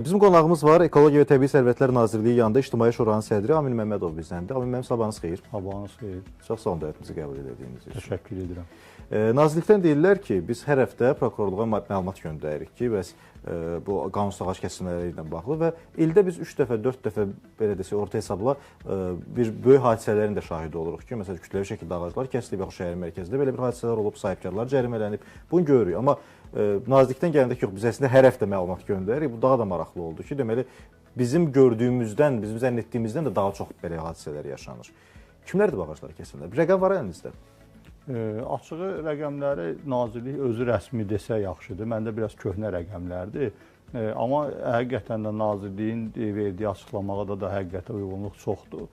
Bizim qonağımız var. Ekologiya və Təbii Sərvətlər Nazirliyi yanında İctimai Şuranın sədri Amin Məmmədov bizdəndir. Amin müəllim, sabahınız xeyir. Sabahınız xeyir. Çox sağ olun dəvətimizi qəbul elədiyiniz üçün. Təşəkkür edirəm. Nazirlikdən deyirlər ki, biz hər həftə prokurorluğa məlumat göndəririk ki, bəs bu qanunsuz ağac kəsimləri ilə bağlı və ildə biz 3 dəfə, 4 dəfə belə desək orta hesabla bir böyük hadisələrin də şahidi oluruq ki, məsələn kütləvi şəkildə ağaclar kəsilib, yaxud şəhərin mərkəzində belə bir hadisələr olub, sahibkarlar cərimələnib. Bunu görürük. Amma nazirlikdən gələndə ki, yox, biz əslində hər həftə məlumat göndəririk. Bu daha da maraqlı oldu ki, deməli bizim gördüyümüzdən, bizim zənn etdiyimizdən də daha çox belə hadisələr yaşanır. Kimlərdir bu ağacları kəsənlər? Bir rəqəm var əlinizdə? Açığı rəqəmləri nazirlik özü rəsmi desə yaxşıdır. Məndə biraz köhnə rəqəmlərdir. Amma həqiqətən də nazirliyin verdiyi açıqlamaya da həqiqətə uyğunluq çoxdur.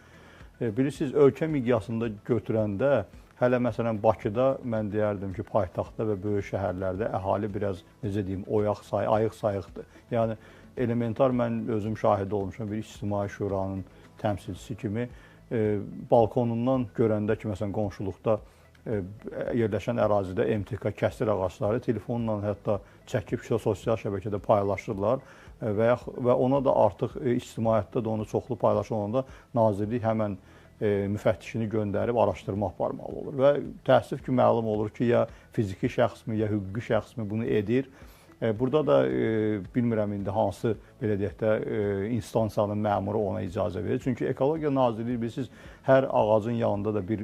Bilirsiniz, ölkə miqyasında götürəndə hələ məsələn Bakıda mən deyərdim ki, paytaxtda və böyük şəhərlərdə əhali biraz, necə deyim, oyaq say, ayıq sayıqdır. Yəni elementar mən özüm şahid olmuşam bir İctimai Şuranın təmsilçisi kimi balkonundan görəndə ki, məsələn qonşuluqda yerləşən ərazidə MTK kəsir ağacları telefonla hətta çəkib sosial şəbəkədə paylaşırlar və ona da artıq ictimaiyyətdə də onu çoxlu paylaşan olanda nazirlik həmən müfəttişini göndərib araşdırma aparmalı olur və təəssüf ki, məlum olur ki, ya fiziki şəxsmi, ya hüquqi şəxsmi bunu edir. Burada da bilmirəm indi hansı belə deyək də instansiyanın məmuru ona icazə verir. Çünki Ekologiya Nazirliyi bilirsiniz, hər ağacın yanında da bir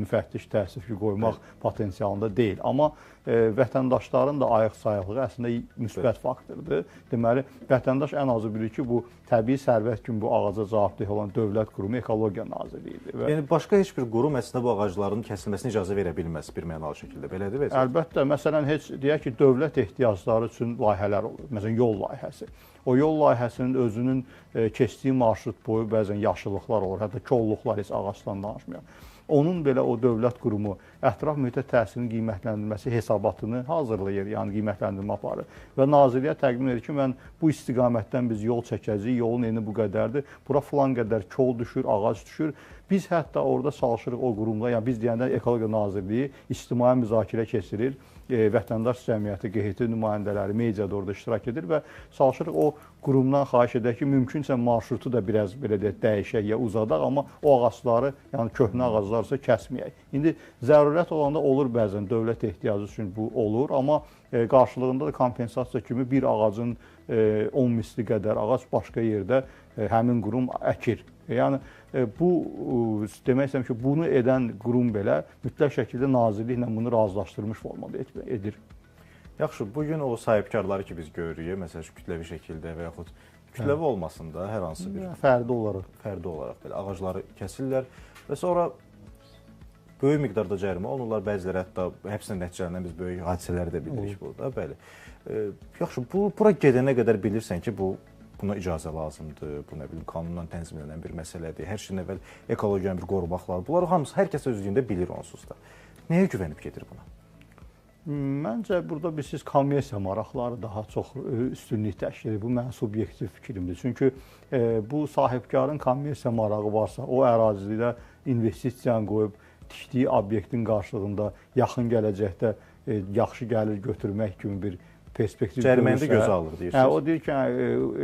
müfəttiş təəssüf ki, qoymaq potensialında deyil. Amma vətəndaşların da ayıq sayıqlığı əslində müsbət faktordur. Deməli, vətəndaş ən azı bilir ki, bu təbii sərvət kimi bu ağaca cavabdeh olan dövlət qurumu Ekologiya Nazirliyidir. Və yəni başqa heç bir qurum əslində bu ağacların kəsilməsinə icazə verə bilməz bir mənalı şəkildə, belədir vəziyyət? Əlbəttə, məsələn, heç deyək ki, dövlət ehtiyacları üçün layihələr olur. Məsələn, yol layihəsi. O yol layihəsinin özünün keçdiyi marşrut boyu bəzən yaşıllıqlar olur, hətta kolluqlar, heç ağacdan danışmıram. Onun belə o dövlət qurumu ətraf mühitə təsirinin qiymətləndirilməsi hesabatını hazırlayır, yəni qiymətləndirmə aparır və nazirliyə təqdim edir ki, mən bu istiqamətdən biz yol çəkəcəyik, yolun eni bu qədərdir, bura filan qədər kol düşür, ağac düşür. Biz hətta orada çalışırıq o qurumla, yəni biz deyəndə Ekologiya Nazirliyi ictimai müzakirə keçirir, vətəndaş cəmiyyəti, QHT nümayəndələri, media da orada iştirak edir və çalışırıq o qurumdan xahiş edək ki, mümkünsə marşrutu da biraz belə deyək, dəyişək ya uzadaq, amma o ağacları, yəni köhnə ağaclarsa kəsməyək. İndi zərurət olanda olur bəzən, dövlət ehtiyacı üçün bu olur, amma qarşılığında da kompensasiya kimi bir ağacın 10 misli qədər ağac başqa yerdə həmin qurum əkir. Yəni bu, demək istəyirəm ki, bunu edən qurum belə mütləq şəkildə nazirliklə bunu razılaşdırmış formada edir. Yaxşı, bugün o sahibkarları ki biz görürük, məsələn, kütləvi şəkildə və yaxud kütləvi olmasın da hər hansı bir fərdi olaraq belə ağacları kəsirlər və sonra böyük miqdarda cərimə olurlar, bəziləri hətta həbslə nəticələnən biz böyük hadisələri də bilirik burada, bəli. Yaxşı, bura gedənə qədər bilirsən ki, buna icazə lazımdır, bu nə bilim, qanunla tənzimlənən bir məsələdir, hər şeydən əvvəl ekologiyanı bir qorumaq lazımdır. Bunları hamısı, hər kəs özlüyündə bilir onsuz da. Nəyə güvənib gedir buna? Məncə burada bilirsiniz, kommersiya maraqları daha çox üstünlük təşkil edir. Bu mənim subyektiv fikrimdir. Çünki bu sahibkarın kommersiya marağı varsa, o ərazidə investisiyanı qoyub tikdiyi obyektin qarşılığında yaxın gələcəkdə yaxşı gəlir götürmək kimi bir perspektiv cəriməni də gözə alır deyirsiniz. Hə, o deyir ki,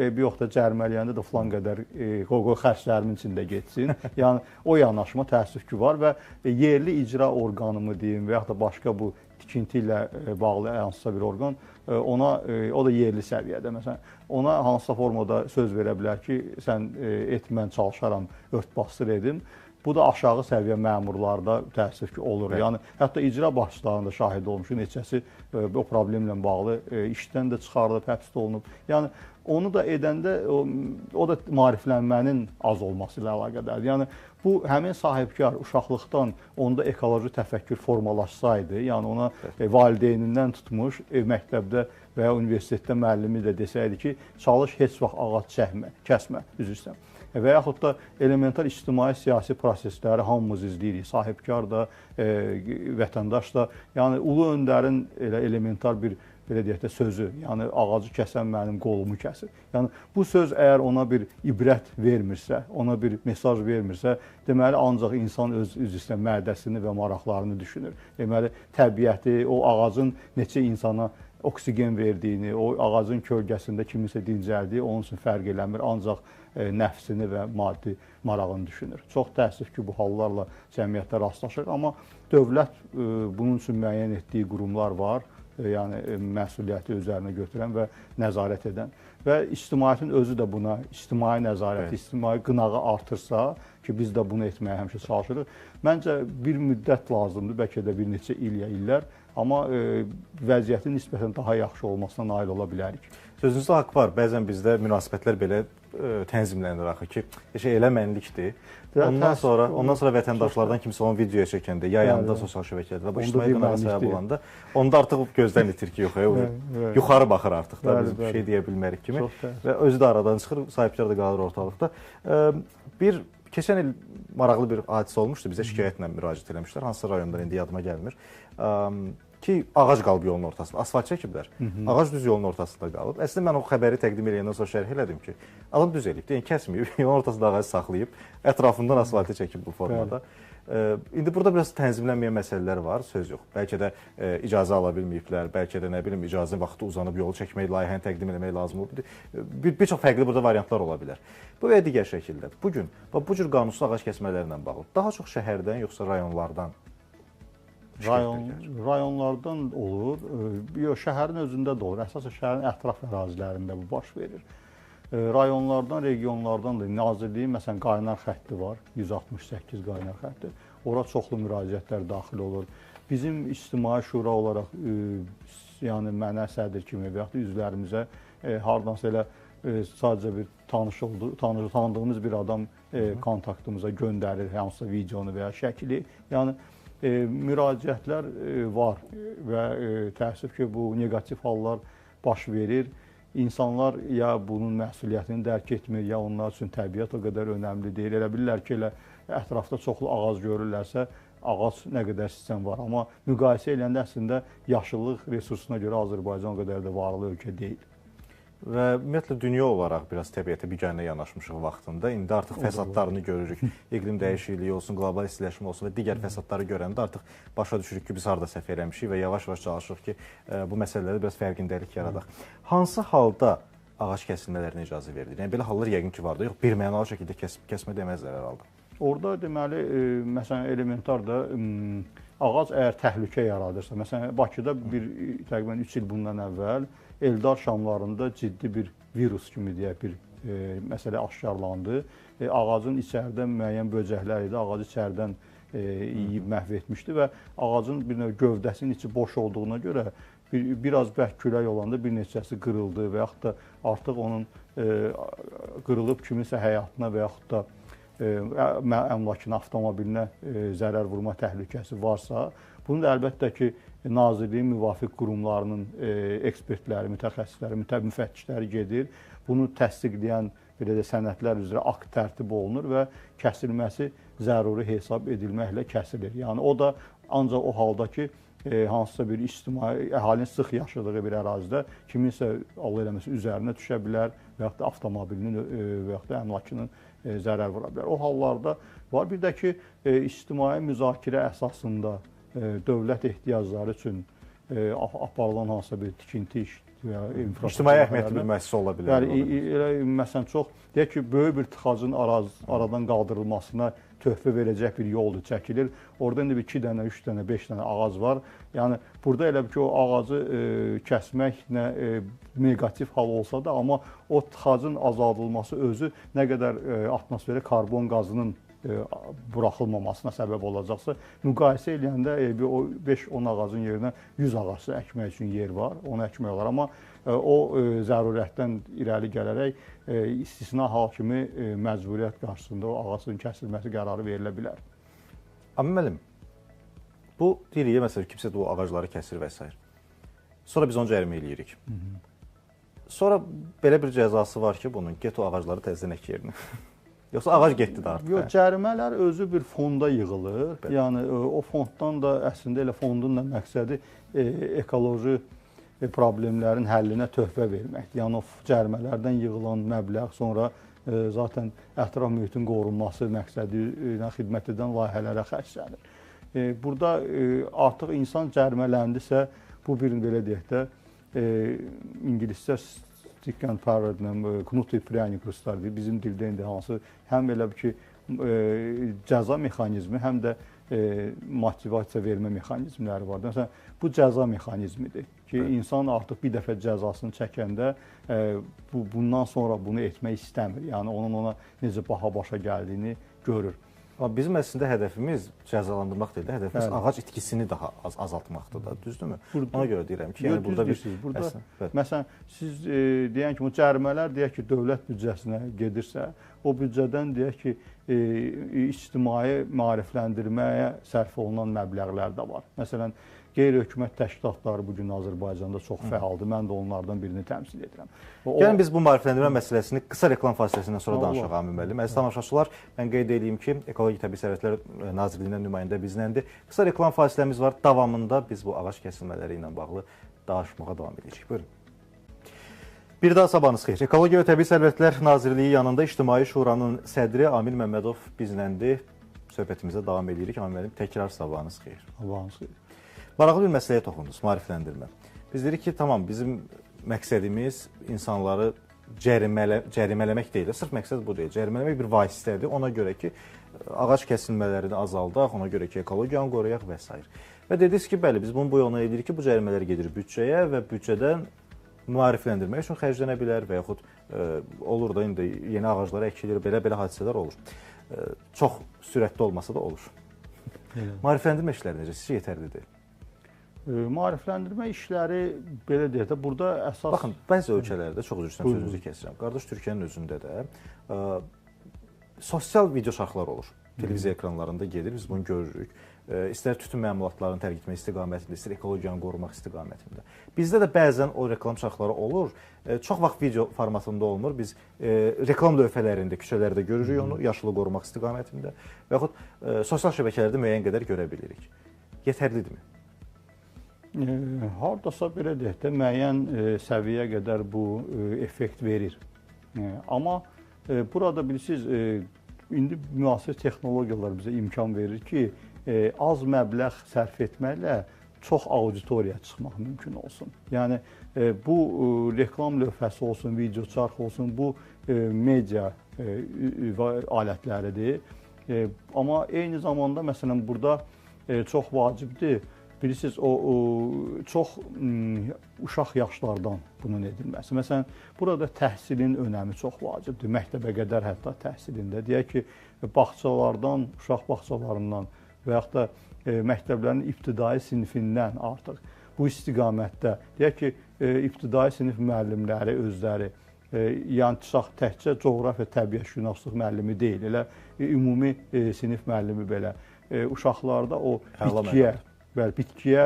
eybi yox da cərimələyəndə də filan qədər qoy xərclərimin içində getsin. Yəni o yanaşma təəssüf ki var və yerli icra orqanı mı deyim və yaxud da başqa bu tikinti ilə bağlı hansısa bir orqan, ona o da yerli səviyyədə məsələn, ona hansısa formada söz verə bilər ki, sən et, mən çalışaram, ört-basdır edim. Bu da aşağı səviyyə məmurlarda təəssüf ki olur. Yəni hətta icra başçılarında şahid olmuşuq, neçəsi o problemlə bağlı işdən də çıxarılıb, həbs olunub. Yəni onu da edəndə o da maariflənmənin az olması ilə əlaqədardır. Yəni bu həmin sahibkar uşaqlıqdan onda ekoloji təfəkkür formalaşsaydı, yəni ona valideynindən tutmuş, məktəbdə və ya universitetdə müəllimi də desəydi ki, çalış heç vaxt ağac çəkmə, kəsmə, üzr istəyirəm. Və yaxud da elementar ictimai siyasi prosesləri hamımız izləyirik, sahibkar da, vətəndaş da. Yəni Ulu Öndərin elə elementar bir belə deyək də sözü, yəni ağacı kəsən mənim qolumu kəsir. Yəni bu söz əgər ona bir ibrət vermirsə, ona bir mesaj vermirsə, deməli ancaq insan öz üzr istəyirəm mədəsini və maraqlarını düşünür. Deməli təbiəti, o ağacın neçə insana oksigen verdiyini, o ağacın kölgəsində kiminsə dincəldiyi onun üçün fərq eləmir, ancaq nəfsini və maddi marağını düşünür. Çox təəssüf ki, bu hallarla cəmiyyətdə rastlaşır, amma dövlət bunun üçün müəyyən etdiyi qurumlar var, yəni məsuliyyəti üzərinə götürən və nəzarət edən. Və ictimaiyyətin özü də buna, ictimai nəzarəti, ictimai qınağı artırsa ki, biz də bunu etməyə həmişə çalışırıq. Məncə bir müddət lazımdır, bəlkə də bir neçə il ya illər, amma vəziyyətin nisbətən daha yaxşı olmasına nail ola bilərik. Sözünüzdə haqq var. Bəzən bizdə münasibətlər belə tənzimlənir axı ki, şey elə mənlikdir. Ondan sonra vətəndaşlardan kimsə onu videoya çəkəndə, yayanda sosial şəbəkələrdə və bu ictimai qınağa səbəb olanda onda artıq gözdən itir ki, yox, yuxarı baxır artıq da, biz bir şey deyə bilmərik kimi və özü də aradan çıxır, sahibkar da qalır ortalıqda. Bir keçən il maraqlı bir hadisə olmuşdu, bizə şikayətlə müraciət eləmişlər, hansısa rayondan indi yadıma gəlmir. Ki ağac qalıb yolun ortasında, asfalt çəkiblər, ağac düz yolun ortasında qalıb. Əslində mən o xəbəri təqdim eləyəndən sonra şərh elədim ki, adam düz eləyib, yəni kəsməyib, yolun ortasında ağacı saxlayıb, ətrafından asfaltı çəkib bu formada. İndi burada biraz tənzimlənməyən məsələlər var, söz yox. Bəlkə də icazə ala bilməyiblər, bəlkə də nə bilim icazə vaxtı uzanıb yolu çəkmək, layihəni təqdim eləmək lazım olub. Bir çox fərqli burada variantlar ola bilər. Bu və digər şəkildə bu gün bu cür qanunsuz ağac kəsmələrlə bağlı daha çox şəhərdən yoxsa rayonlardan? Rayonlardan olur, yox, şəhərin özündə də olur. Əsasən şəhərin ətraf ərazilərində bu baş verir. Rayonlardan, regionlardan da Nazirliyin məsələn qaynar xətti var, 168 qaynar xətti. Ora çoxlu müraciətlər daxil olur. Bizim İctimai Şura olaraq, yəni mənə sədr kimi və yaxud da üzvlərimizə hardansa elə sadəcə bir tanıdığımız bir adam kontaktımıza göndərir hansısa videonu və ya şəkli. Yəni müraciətlər var və təəssüf ki, bu neqativ hallar baş verir. İnsanlar ya bunun məsuliyyətini dərk etmir, ya onlar üçün təbiət o qədər önəmli deyil. Elə bilirlər ki, elə ətrafda çoxlu ağac görürlərsə, ağac nə qədər sistem var. Amma müqayisə eləyəndə əslində yaşıllıq resursuna görə Azərbaycan o qədər də varlı ölkə deyil. Və ümumiyyətlə dünya olaraq biraz təbiətə biganə yanaşmışıq vaxtında. İndi artıq fəsadlarını görürük. İqlim dəyişikliyi olsun, qlobal istiləşmə olsun və digər fəsadları görəndə artıq başa düşürük ki, biz harda səhv eləmişik və yavaş-yavaş çalışırıq ki, bu məsələlərdə biraz fərqindəlik yaradaq. Hansı halda ağac kəsilmələrinə icazə verilir? Yəni belə hallar yəqin ki vardır. Yox, bir mənalı şəkildə kəsmə deməzlər hər halda. Orada deməli, məsələn, elementar da ağac əgər təhlükə yaradırsa, məsələn, Bakıda bir təqribən 3 il bundan əvvəl Eldar şamlarında ciddi bir virus kimi deyək bir məsələ aşkarlandı. Ağacın içəridən müəyyən böcəklər idi, ağacı içəridən yeyib məhv etmişdi və ağacın bir növ gövdəsinin içi boş olduğuna görə biraz bərk külək olanda bir neçəsi qırıldı və yaxud da artıq onun qırılıb kiminsə həyatına və yaxud da əmlakına, avtomobilinə zərər vurma təhlükəsi varsa, bunu da əlbəttə ki, Nazirliyin müvafiq qurumlarının ekspertləri, mütəxəssisləri, müfəttişləri gedir. Bunu təsdiqləyən belə də sənədlər üzrə akt tərtib olunur və kəsilməsi zəruri hesab edilməklə kəsilir. Yəni o da ancaq o halda ki, hansısa bir ictimai əhalinin sıx yaşadığı bir ərazidə kiminsə Allah eləməsin üzərinə düşə bilər və yaxud da avtomobilinin və yaxud da əmlakının zərər vura bilər. O hallarda var. Bir də ki, ictimai müzakirə əsasında dövlət ehtiyacları üçün aparılan hansısa bir tikinti iş və ya infrastruktur. İctimai əhəmiyyətli bir müəssisə ola bilər. Yəni, elə, məsələn, çox, deyək ki, böyük bir tıxacın aradan qaldırılmasına töhfə verəcək bir yoldur, çəkilir. Orada indi bir 2 dənə, 3 dənə, 5 dənə ağac var. Yəni, burada elə bir ki, o ağacı kəsmək nə neqativ hal olsa da, amma o tıxacın azaldılması özü nə qədər atmosferə karbon qazının buraxılmamasına səbəb olacaqsa, müqayisə eləyəndə o 5-10 ağacın yerinə 100 ağacı əkmək üçün yer var, onu əkmək olar. Amma o zərurətdən irəli gələrək istisna hal kimi məcburiyyət qarşısında o ağacın kəsilməsi qərarı verilə bilər. Amma müəllim, bu deyirik, məsələn, kimsə də o ağacları kəsir və s. Sonra biz onu cərimə eləyirik. Sonra belə bir cəzası var ki, bunun, get o ağacları təzədən ək yerinə. Yoxsa ağac getdi də artıq? Yox, cərimələr özü bir fonda yığılır. Bəli. Yəni o fonddan da əslində elə fondun da məqsədi ekoloji problemlərin həllinə töhfə verməkdir. Yəni o cərimələrdən yığılan məbləğ sonra zaten ətraf mühitin qorunması məqsədi ilə xidmət edən layihələrə xərclənir. Burada artıq insan cərimələndisə, bu bir belə deyək də ingiliscə stick and parrot, knut и pryanik ruslar deyir, bizim dildə indi hansı həm elə ki cəza mexanizmi, həm də motivasiya vermə mexanizmləri var. Məsələn, bu cəza mexanizmidir ki, insan artıq bir dəfə cəzasını çəkəndə bundan sonra bunu etmək istəmir. Yəni, onun ona necə baha başa gəldiyini görür. Amma bizim əslində hədəfimiz cəzalandırmaq deyil də, hədəfimiz ağac itkisini daha az azaltmaqdır da, düzdürmü? Ona görə deyirəm ki, yəni burada bir burada, məsələn, siz deyən ki, bu cərimələr deyək ki, dövlət büdcəsinə gedirsə, o büdcədən deyək ki, ictimai maarifləndirməyə sərf olunan məbləğlər də var. Məsələn, qeyri-hökumət təşkilatları bugün Azərbaycanda çox fəaldır. Mən də onlardan birini təmsil edirəm. Gəlin biz bu maarifləndirmə məsələsini qısa reklam fasiləsindən sonra danışaq Amil müəllim. Əziz tamaşaçılar, mən qeyd edeyim ki, Ekologiya Təbii Sərvətlər Nazirliyindən nümayəndə bizləndir. Qısa reklam fasiləmiz var. Davamında biz bu ağac kəsilmələri ilə bağlı danışmağa davam edəcəyik. Buyurun. Bir daha sabahınız xeyir. Ekologiya və Təbii Sərvətlər Nazirliyi yanında İctimai Şuranın sədri Amil Məmmədov bizləndir. Söhbətimizə davam edirik. Amil müəllim, təkrar sabahınız xeyir. Sabahınız xeyir. Maraqlı bir məsələyə toxundunuz, maarifləndirmə. Biz deyirik ki, tamam, bizim məqsədimiz insanları cərimələmək deyil. Sırf məqsəd bu deyil. Cərimələmək bir vasitədir. Ona görə ki, ağac kəsilmələrini azaldaq, ona görə ki, ekologiyanı qoruyaq və s. Və dediniz ki, bəli, biz bunu bu yolla edirik ki, bu cərimələr gedir büdcəyə və büdcədən maarifləndirmək üçün xərclənə bilər və yaxud olur da indi yeni ağaclar əkilir, belə-belə hadisələr olur. Çox sürətli olmasa da olur. Maarifləndirmə işləri necə? Sizcə yetərlidir? Maarifləndirmə işləri belə deyək də, burada əsas... Baxın, bəzi ölkələrdə, çox üzr istəyirəm, sözünüzü kəsirəm. Qardaş, Türkiyənin özündə də sosial video şarxlar olur. Televiziya ekranlarında gedir, biz bunu görürük. İstər tütün məmulatlarını tərk etmək istiqamətində, istər ekologiyanı qorumaq istiqamətində. Bizdə də bəzən o reklam çarxları olur. Çox vaxt video formatında olmur. Biz reklam lövhələrində, küçələrdə görürük onu, yaşılı qorumaq istiqamətində və yaxud sosial şəbəkələrdə müəyyən qədər görə bilirik. Yetərlidirmi? Hardasa belə deyək də, müəyyən səviyyə qədər bu effekt verir. Amma burada bilirsiniz, indi müasir texnologiyalar bizə imkan verir ki, az məbləğ sərf etməklə çox auditoriya çıxmaq mümkün olsun. Yəni, bu reklam lövhəsi olsun, video çarx olsun, bu media alətləridir. Amma eyni zamanda, məsələn, burada çox vacibdir. Bilirsiniz, o çox uşaq yaşlardan bunun edilməsi. Məsələn, burada təhsilin önəmi çox vacibdir. Məktəbə qədər hətta təhsilində. Deyək ki, bağçalardan, uşaq bağçalarından və yaxud da məktəblərin ibtidai sinifindən artıq bu istiqamətdə, deyək ki, ibtidai sinif müəllimləri özləri, yəni təkcə coğrafiya, təbiətşünaslıq müəllimi deyil, elə ümumi sinif müəllimi belə uşaqlarda o bitkiyə, bəli, bitkiyə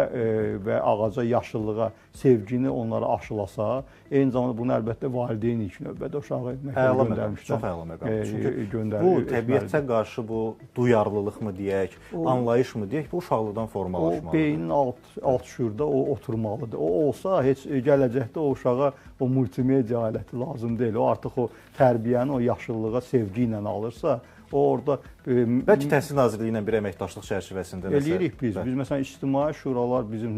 və ağaca, yaşıllığa sevgini onlara aşılasa, eyni zamanda bunu əlbəttə valideyn ilk növbədə uşağı məktəbə göndərmişdən. Çox əla məqam. Çünki bu təbiətə qarşı bu duyarlılıq mı deyək, anlayış mı deyək, bu uşaqlıqdan formalaşmalıdır. O beynin alt şüurda o oturmalıdır. O olsa heç gələcəkdə o uşağa o multimedia aləti lazım deyil. O artıq o tərbiyəni o yaşıllığa sevgi ilə alırsa, o orada... Bəlkə Təhsil Nazirliyi ilə bir əməkdaşlıq çərçivəsində... Eləyirik biz. Biz məsələn, İctimai Şuralar bizim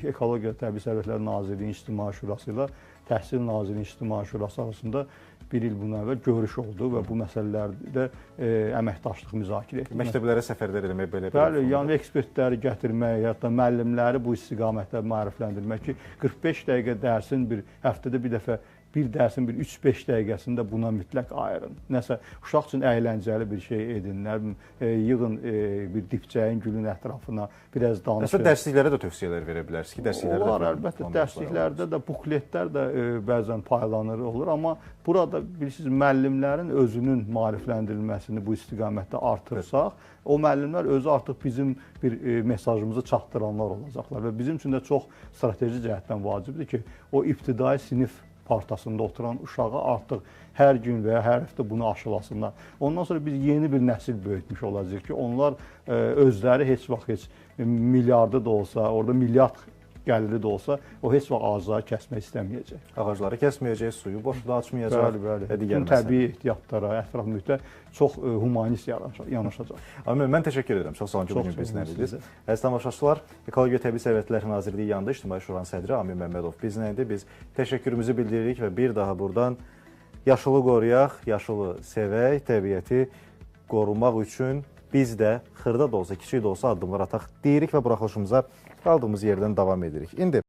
Ekologiya Təbii Sərvətlər Nazirliyinin İctimai Şurası ilə Təhsil Nazirliyinin İctimai Şurası arasında bir il bundan əvvəl görüş oldu və bu məsələlərdə əməkdaşlıq müzakirə etdik. Məktəblərə səfərlər eləmək belə... Bəli, yəni ekspertləri gətirmək, hətta müəllimləri bu istiqamətdə maarifləndirmək ki, 45 dəqiqə dərsin bir həftədə bir dəfə bir dərsin bir 3-5 dəqiqəsində buna mütləq ayırın. Nəsə uşaq üçün əyləncəli bir şey edin, nə bilim, yığın bir dipçəyin gülün ətrafına, biraz danışın. Məsələn, dərsliklərə də tövsiyələr verə bilərsiniz ki, dərsliklərdə olar, əlbəttə, dərsliklərdə də bukletlər də bəzən paylanır olur, amma burada bilirsiniz, müəllimlərin özünün maarifləndirilməsini bu istiqamətdə artırsaq, o müəllimlər özü artıq bizim bir mesajımızı çatdıranlar olacaqlar və bizim üçün də çox strateji cəhətdən vacibdir ki, o ibtidai sinif partasında oturan uşağa artıq hər gün və ya hər həftə bunu aşılasınlar. Ondan sonra biz yeni bir nəsil böyütmüş olacaq ki, onlar özləri heç vaxt heç milyardı da olsa, orada milyard gəliri də olsa, o heç vaxt ağacları kəsmək istəməyəcək. Ağacları kəsməyəcək, suyu boşuna açmayacaq. Bəli, bəli. Və digər Bütün təbii ehtiyatlara, ətraf mühitə çox humanist yanaşacaq. Amin, mən təşəkkür edirəm. Çox sağ olun ki, bugün bizlə idiniz. Əziz tamaşaçılar, Ekologiya Təbii Sərvətlər Nazirliyi yanında İctimai Şuranın sədri Amin Məmmədov bizlə idi. Biz təşəkkürümüzü bildiririk və bir daha buradan yaşılı qoruyaq, yaşılı sevək, təbiəti qorumaq üçün biz də xırda da olsa, kiçik də olsa addımlar ataq deyirik və buraxılışımıza qaldığımız yerdən davam edirik. İndi